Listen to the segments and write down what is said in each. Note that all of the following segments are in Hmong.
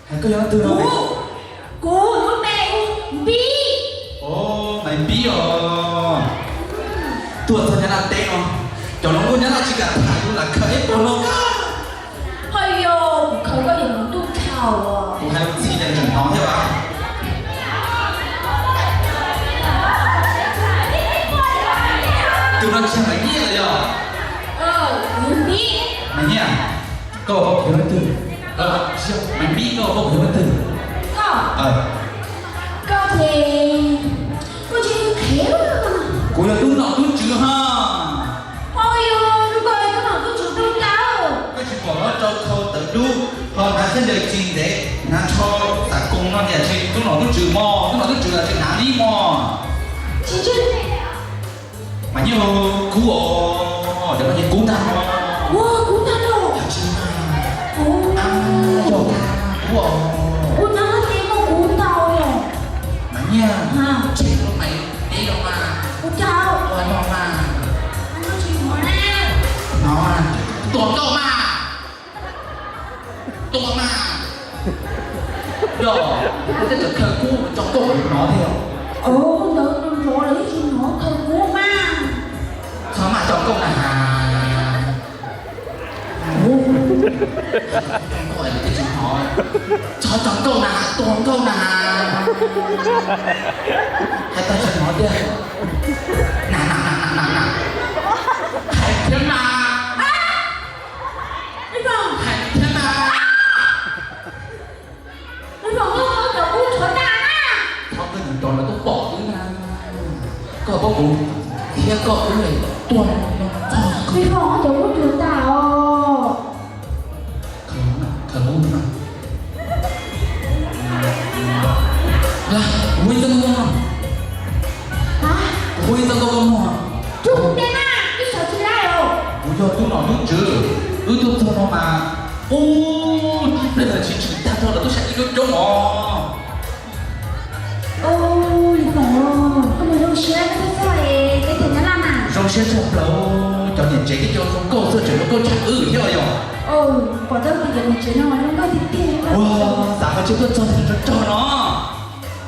Koj yog leej twg no? Kuv, kuv lub npe hu Npib. Os, Maiv Npib os. Tuaj txog Nyab Laj teb no, cov hluas nkauj Nyab Laj tsis kam tham yus lam khaws ib pluag no. Hos yog kuv khaws koj yog mus ntuj dhau. Kuv hais lus txim ces tseem hnov thiab as. Tus no tsis yog Maiv Nyiaj los yog? Maiv Nyiaj, koj paub kuv yog leej twg? Maiv Npib, koj paub kuv yog leej twg? Koj ces, koj tsis, kuv yog tub nom tub tswv ha. Ua li koj tub nom tub tswv tub kawg. Koj tsis pom lub rau khau tawv dub, ho hnav xab ncaws tsis ntev, hnav tsho xav koos no tias tsis tub nom tub tswv mog, tub nom tub tswv los tsis hnav li mog. Tsis ntshe Maiv Nyiaj, kuv os, cov no ces kuv ntag. Ua, kuv ntag los? Yog tsis mas, yog kuv os. Kuv ntag ces muaj kuv ntau los? Maiv Nyiaj, tshem lub Maiv Npib los mas. Kuv ntag. Ua no mas. No, tua nkauj mas. Tua mas. Yog, koj tej txawm khaws kub tso nkauj hnov thiab. Os, ntawd nrov lawv yeej tsis hnov khaws kub mas. Txhob mas tso nkauj na has. Nkauj twb tsis hnov. Txhob tso nkauj na has, tua nkauj na has. Hais tau tsis hnov tiag. Na na na na na na. Hais thiab mas. Hais thiab mas. Txhob koj nyob rau lawv tuaj pom wb na. Koj paub kuv thiab koj wb tuaj no txog. Khaws kub na. Ua ib txoj nkauj mog. Ua ib txoj nkauj mog. Kuv yog tub nom tub tswv, wb tuaj txog no mas, ub, tib pliag ntawd tsis tshwm tag nrho lawv twb saib ib lub coob os. Ua li cas, koj mus zoo siab txog txog es teb chaws Nyab Laj mas. Zoo siab tshaj plaws, cov niam tsev thiab cov hluas nkauj txawj tseem hluas nkauj tshaj wb thiab yog. Pom tau tias cov niam tsev no zoo nkauj tiag tiag. Ua, xav hais tias tuaj txog cov rog no.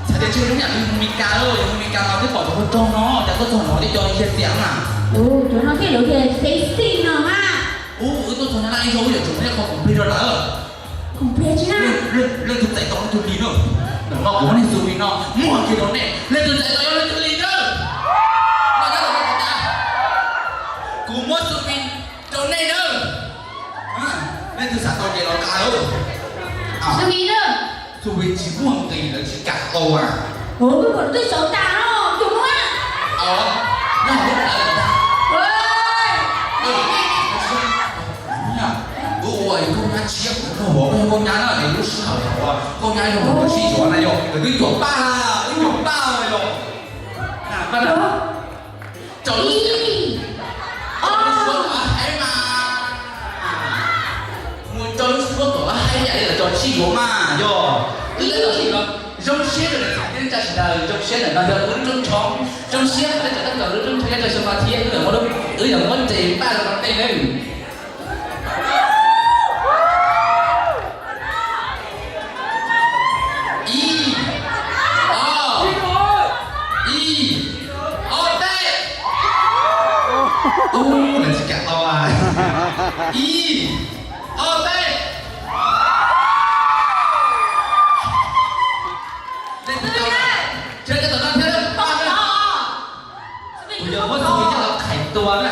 Txhais tias tsis zoo yam yus mus Meskas, yus mus Meskas no twb pom cov rog no, cas tuaj txog no thiaj cov yawg txias na. Cov no thiaj yuav tias sexy no mas. Ub, wb tuaj txog Nyab Laj ib zaug wb yuav tsum muaj ib qho khoom plig rau lawv. Khoom plig tsi na? Leej twg txais tau leej twg li na. Ntawm no kuv muab nej xu li no muag kiag rau nej, leej twg txais tau yog leej twg li na. Nyob ntawm no kuv tas, kuv muab xu li rau nej na. Leej twg xav tau ces los tas lawm. Xu li na. Xu li tsis muaj nqis lawv tsis kam tau a. Ua, wb kom twb xauv tas no, tus muab. Os, nyob hauv lub plawv. Kuv ua yus nkauj nyab tshiab, kuv nrog vauv koj yog nkauj nyab na, es lub sij hawm uas nkauj nyab yog tus sib yuav na yog, lawv twb cuam paj, twb cuam paj yog. Rau lub suab kom haib mas, mus rau lub suab kom haib yam li lawv cov sib yuav mas yog. Wb tab tom zoo siab rau nej txhua leej tsa sawv daws, zoo siab ntawm no yog wb lub rooj tshoob, zoo siab hais tias cov tab tom lub rooj tshoob nyob rau xyoo no thiab wb yuav muab, wb yuav muab tes paj rau nej nawb. Ib, ob, ib, ob, peb. Ub, lawv tsis kam tau a. Ib, ob, peb. Thiab cov tom no thiab, paj na. Kuv yuav muab xu li coj los khais tua na.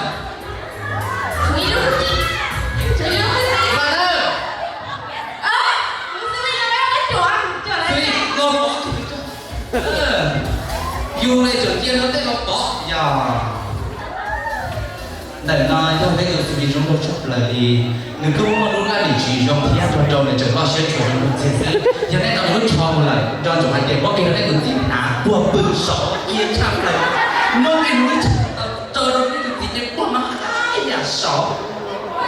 Paj na. Xu li, yus li tseem cia no tej no pov yog. Ntawm no yog peb tus xu li zoo nkauj tshaj plaws li, nws kuj muaj lub laj lim tsis zoo thiab, nrog rau nws tseem loj siab tshua zoo nkauj txiag xwb. Yog nej tau nws lub tsho mus lawm, nco ntsoov hais tias muab kiag rau nej tus txiv hnav puag pw sov cia tshaj plaws. Muab kiag nws lub tsho tau tso rau nej tus txiv ces puag no haj yam sov.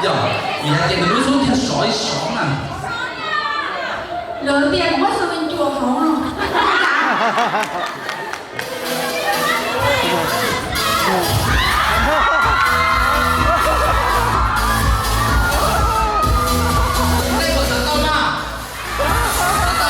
Yog, vim hais tias nws lub xub thiaj sov ib sov na. Lawv tias kuv muab xu li ncua hauv no. Tej puas xav tau mas? Xav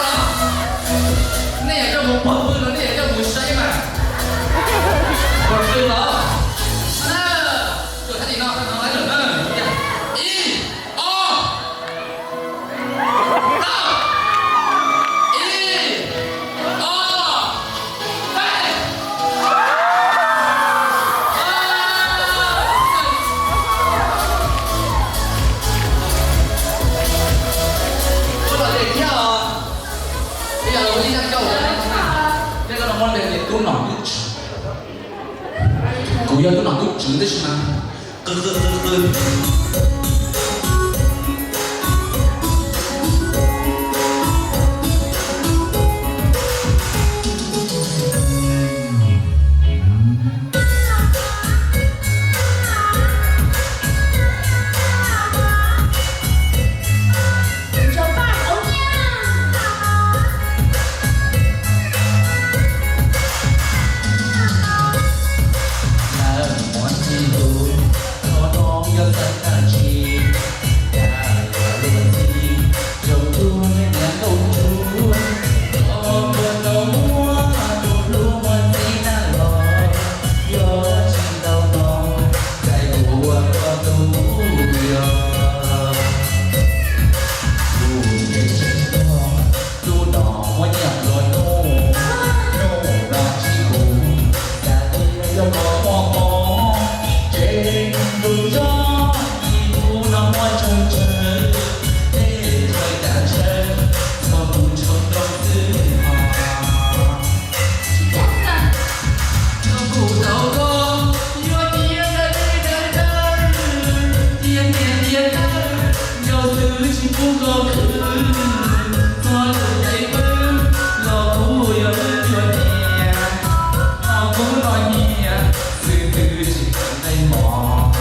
nom tub tswv, kuv yog tub nom tub tswv tab sis mas qw qw qw qw. Tus no muaj nyiaj nplua nuj, nuj no tsis huv, cas tias yog koj muaj mob, tsev ntuj tso, ib hnub no muaj tsawg tsawg, tej rau cas tsawg, txog mus tshau rau xwb hos. Tsis tau koj, yuav tiav dawb dawb dawb, tiav tiav tiav dawb, yog xwb tsis pub koj khwv, txog lub caij pw los kuv yuav wb cuag niam, no kuv no nyiam, xwb twb tsis tau nqaij mov.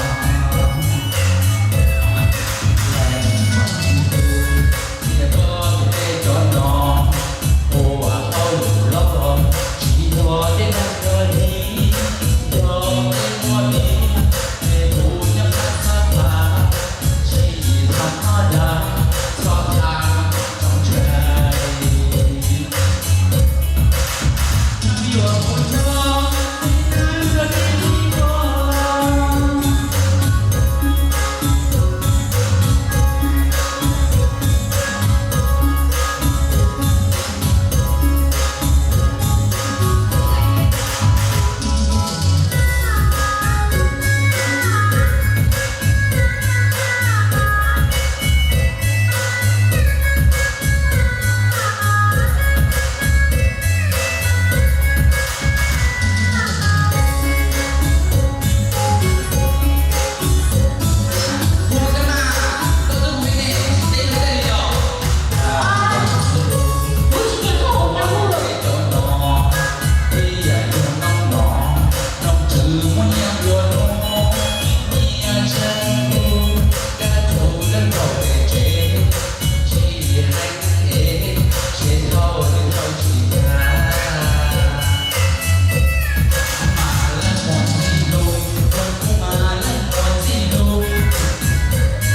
Tias koj tus dej cov no, ua hauj lwm loj, tsis yog tej neeg yog li, yog tej muaj li, es kuv nyob qab xab pha, tsis tham noj yam, txhob tham tsoom ntshai.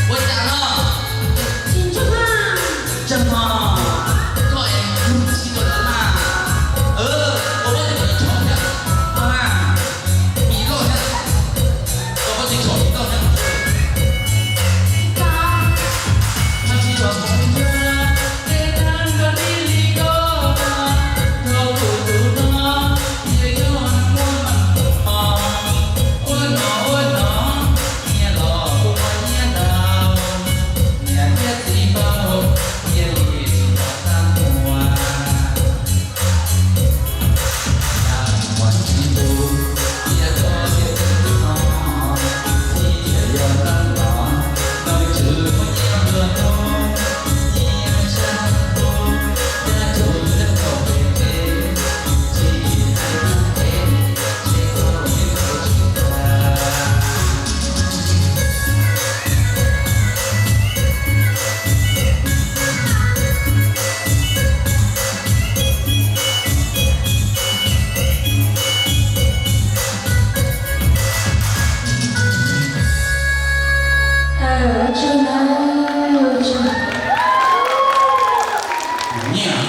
Ua cas no? Tseem no, koj es lug tsis tau lawm mas. Ua pob tsuas ib tshom thiab, koj mas, mi loj thiab, ua pob tsuas ib tshom mi loj thiab. Nyiaj,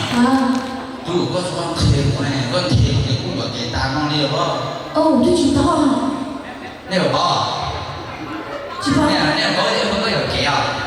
tus koj txhob nqhis mus ne, koj nqhis ces kuj yuam kev tas no li os. Nej yuav paub, nej yuav paub, koj yuam kev os.